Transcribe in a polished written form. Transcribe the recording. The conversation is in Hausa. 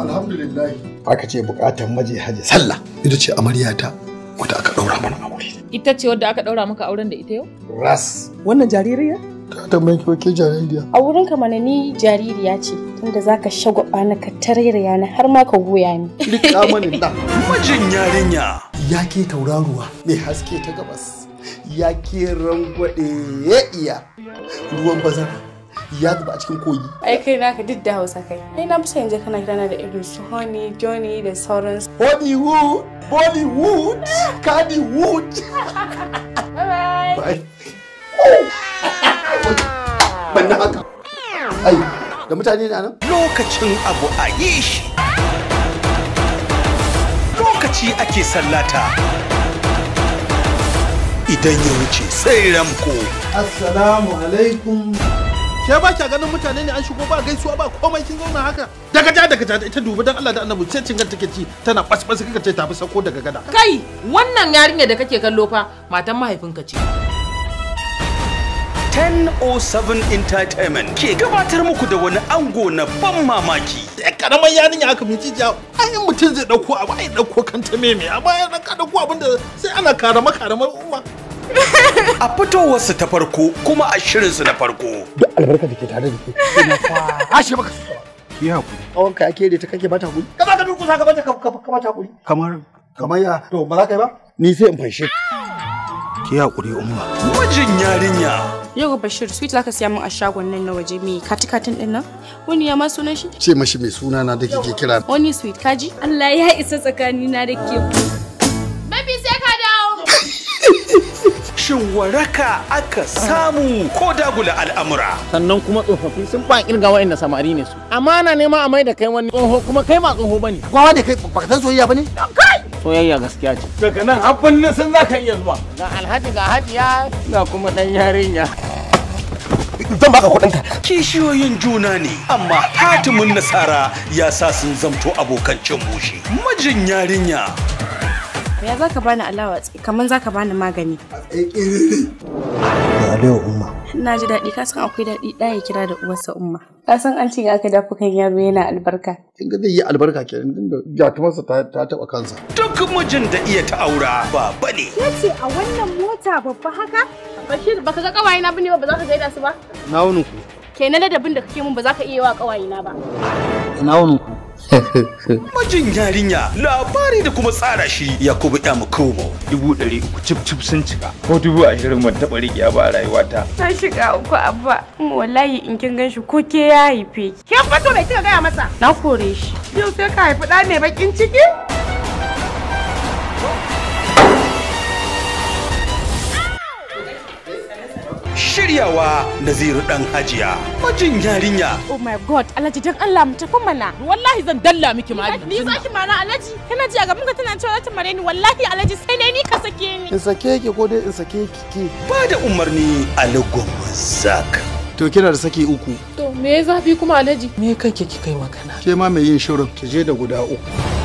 Alhamdulillah. Aka ce bukatar maje haji sallah. Ita ce amaryata wadda aka daura mana aure. Ita ce wadda aka daura maka auren da ita yau? Ras. Wannan jaririya? Ta tambaye ki ke jaririya. A wurin ka mana ni jaririya ce tunda zaka shagwaba na ka tarairaya ni har ma ka goya ni. Rika mani da. Mijin yarinya. Ya ke tauraruwa mai haske ta gabas. Ya ke rangwade ya iya. Ruwan bazara. Ya zuba a cikin kogi. Ai kai naka duk da Hausa kai. Ai na fi son yanzu kana kirana da irin su Honey, Johnny da sauransu. Hollywood, Bollywood, Kannywood. Bye bye. Bye. Ban haka. Ai, da mutane ne anan? Lokacin abu a yi shi. Lokaci ake sallata. Idan ya wuce sai ramko. Assalamu alaikum. Ke ba kya ganin mutane ne an shigo ba gaisuwa ba komai kin zauna haka. Daga ja daga ja ita dubi dan Allah da Annabi sai cingan take ci tana bas bas kika ce tafi sako daga gada. Kai wannan yarinya da kake kallo fa matan mahaifinka ce. 1007 Entertainment ke gabatar muku da wani ango na ban mamaki. Ya karamar yarinya aka miji ja ai mutum zai dauko abu ai dauko kanta meme amma ya dauko abin da sai ana karama karamar umma. A fitowarsu ta farko kuma a shirinsu na farko. Duk albarka da ke tare da ke. Ina kwashe maka su. Ki hakuri. Kawanka ake da ta kake bata hakuri. Ka za ka durkusa ka bata ka bata hakuri. Kamar ya to ba za ka yi ba? Ni sai in fanshe. Ki hakuri umma. Mijin yarinya. Yau Bashir sweet zaka siya min a shagon nan na waje mai katikatin din nan? Wani ya ma sunan shi? Ce mashi mai suna na da kike kira. Wani sweet kaji? Allah ya isa tsakanina da ke. Baby sai ka dawo. Shin waraka aka samu ko dagula al'amura? Sannan kuma tsofaffi sun fa kirga wa'anda samari ne su. Amana ne ma a mai da kai wani tsoho kuma kai ba tsoho bane. Kwawa ne kai baka san soyayya bane? Kai! Soyayya gaskiya ce. Daga nan har birnin sun za ka iya zuwa. Ga Alhaji ga Hajiya ga kuma dan yarinya. Zan baka kuɗin ka. Kishiyoyin juna ne, amma hatimin nasara ya sa sun zamto abokan cin mushi. Mijin yarinya. Ya za ka bani alawa kamar za ka bani magani. Ya alewa umma. Na ji daɗi ka san akwai daɗi ɗaya ya kira da uwarsa umma. Ka san an ce aka dafa kan yaro yana albarka. Kin ga zai yi albarka kenan tunda jatumarsa ta taɓa kansa. Duk mijin da iya ta aura baba ne. Ya ce a wannan mota babba haka? Bashir baka ga ƙawayena bane ba ba za ka gaida su ba? Na wunin ku. Kenan ladabin da kake mun ba za ka iya wa ƙawayena ba. Na wunin ku. Mijin yarinya labari da kuma tsara shi Yakubu M. Kumo. 300,000 cif cif sun cika. Ko 20,000 ban taɓa riƙiya ba a rayuwata. Na shiga uku abba. Wallahi in kin gan shi ko ke ya haife ki. Kin fito mai kika gaya masa? Na kore shi. Yau sai ka haifi ɗa mai bakin ciki? Shiryawa Naziru dan Hajiya. Mijin yarinya. Oh my god, Alhaji dan Allah mu tafi mana. Wallahi zan dalla miki mari. Ni zaki mara Alhaji? Kana ji a gaban ka tana cewa za ta mare ni wallahi Alhaji sai dai ni ka sake ni. In sake ki ko dai in sake ki ke. Ba da umarni Ali Zak. To kina da saki uku. To me ya zafi kuma Alhaji? Me kake ki kai magana? Ke ma mai yin shirin ki je da guda uku.